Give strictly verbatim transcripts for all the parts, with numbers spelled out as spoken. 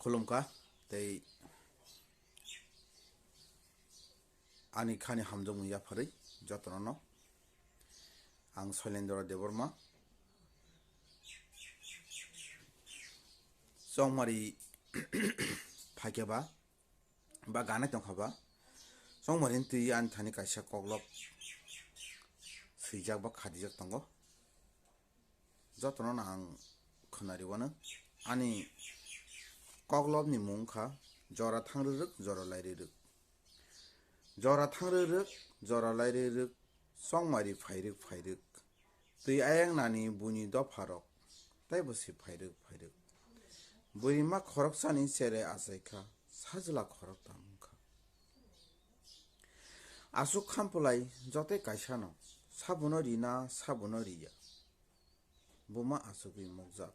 Khulumkha tei ani khani hamjakmung yapharwi jotono no. Ang Soilendra Debbarma. Chongmari phaikhe ba, ba ganai tongkha ba, chongmari twi ani thani kaisa koklop swijak ba khadijak tongo. Jotono no ang khwnariwano. Ani koklopni mung wngkha jora thang rwrwk, jora lai rwrwk. Jora thang rwrwk, jora lai rwrwk, chongmari phairwk phairwk. Twi ayang nani buini dopharok, tei bo se phairwk phairwk. Buima khoroksani chere achaikha, sajla khoroktham wngkha. Aswk Khampwlai jotoi kaisano, sabuno rina, sabuno riya. Buma asugwi mokjak.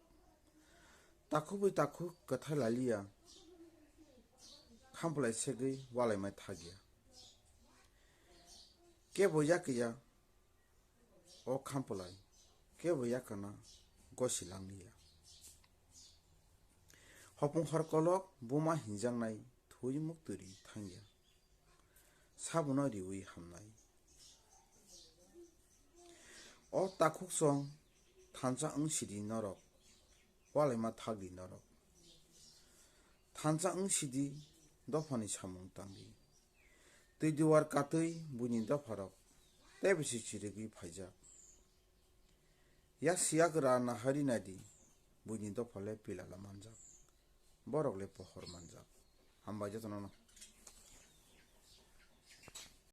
Takhukbai takhuk kwthai laliya, Khampwlai segwi walaimai thakya. Kebo yakya o Khampwlai, kebo yakana gosi langliya. Hopung hor kolok buma hinjaknai thwi muktwrwi thangya. Sabuno riwi hamnai. O takhuk song thansa wng sidi norok, walaima thakdi norok. Thansa wng sidi dophani samung tangdi. Twi duar katwi buini dopharok tei bisi chirigwi phaijak. Yak siyak ra nahari naidi, buini dophale pilala manjak. Borok le pohor manjak. Hambai jotono no.